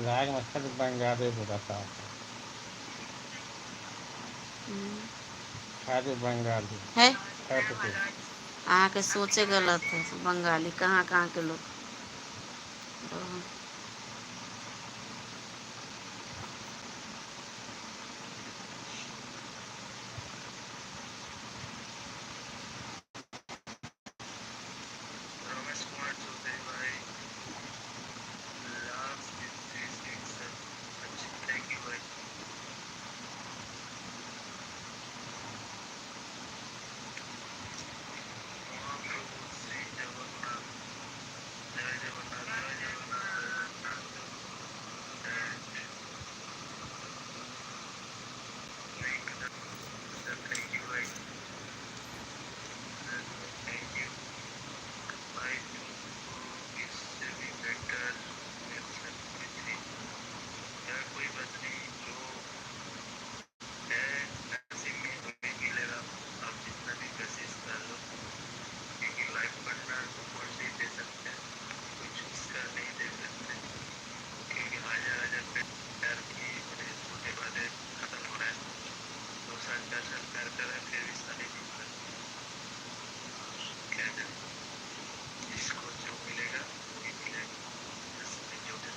रागमे खाली बंगाली बोलता। खाली बंगाली। है। हटके। अहाँके सोचे गलत हइ, बंगाली कहाँ कहाँके लोक रहू। रमेश कुमार चौधरी भाई, लास्ट 367। अच्छा, thank you भाई। महाप्रभु श्री जगन्नाथ, जय जगन्नाथ, जय जगन्नाथ एंड लिंक। अच्छा, thank you भाई। Thank you भाई। तुमको इससे भी बेटर मिल सकती थी यार, कोई बात नहीं, जो है नसीब में वही मिलेगा। आप जितना भी कोशिश कर लो, क्योंकि लाइफ पार्टनर ऊपर से ही दे सकते हैं, कोई चूज कर नहीं दे सकते, क्योंकि हजार हजार प्यार भी बड़े छोटे वादे खत्म हो रहा है। 2 साल 4 साल प्यार कर रहे हैं, फिर भी शादी नहीं हो रहा। क्या करें, जिसको जो मिलेगा वही मिलेगा। नसीब में जो है।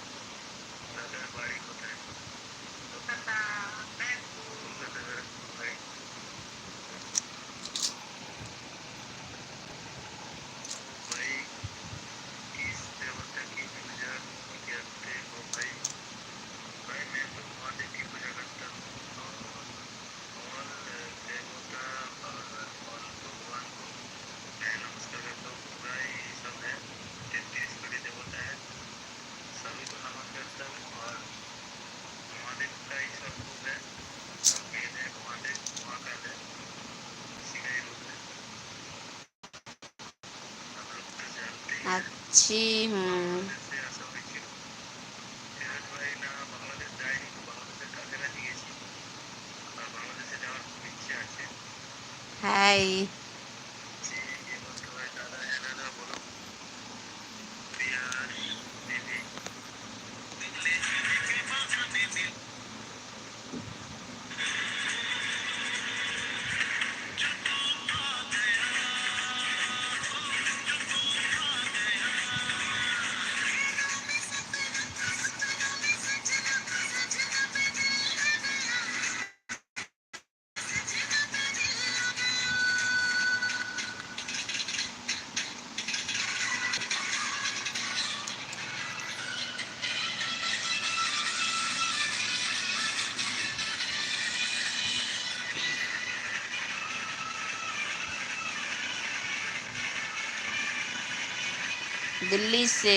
দাদার বাড়ি কোথায়? কলকাতা, ব্যারাকপুর ভাই। भाई, किस देवता की पूजा करते हो भाई? भाई, मैं तो महादेव की पूजा करता हूँ और ऑल देवता और ऑल भगवान को मैं नमस्कार करता हूँ। पूरा ही सब है, 33 कोटि देवता है, सभी को नमन करता हूँ। और महादेव का ही सब रूप है और वेद है महादेव, महाकाल है, उसी का ही रूप है। आप लोग तो जानते ही हैं। अच्छी हूँ। বাংলাদেশে আসা হয়েছিল ফেরাজ ভাই? না, বাংলাদেশ যায়নি তো, বাংলাদেশের কাছাকাছি গেছি আর বাংলাদেশে যাওয়ার খুব ইচ্ছে আছে। हाय। জি হেমন্ত ভাই, দাদা, হ্যাঁ দাদা বলো। বিহার দিদি। दिल्ली से।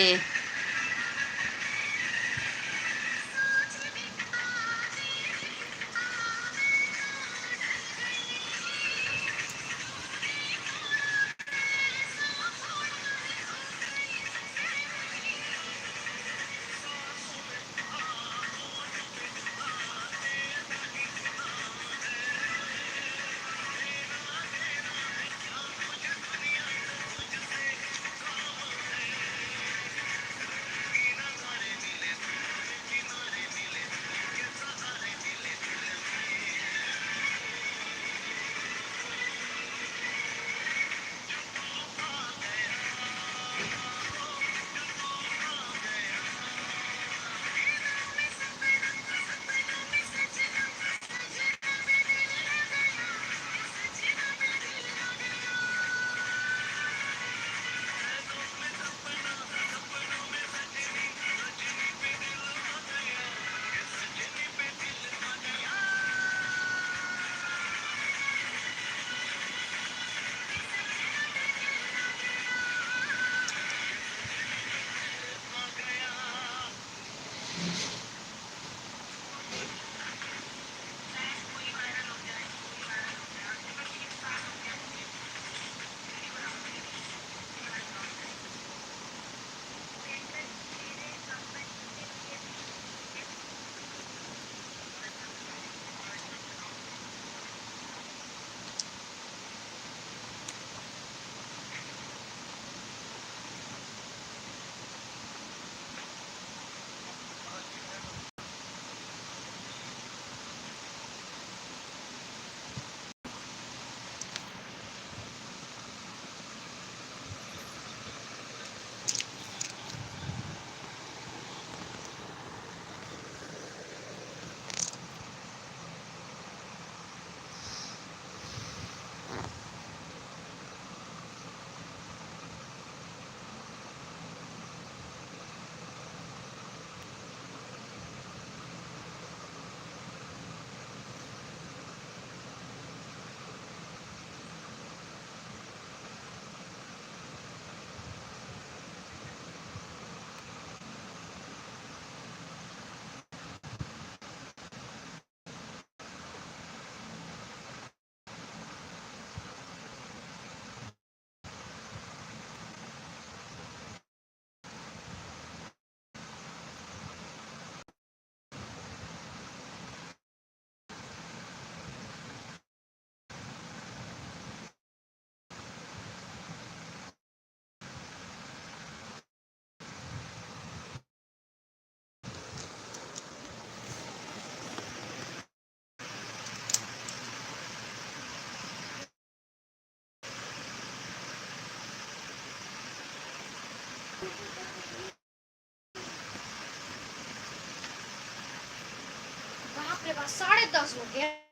बाप रे बाप, 10:30 हो गया।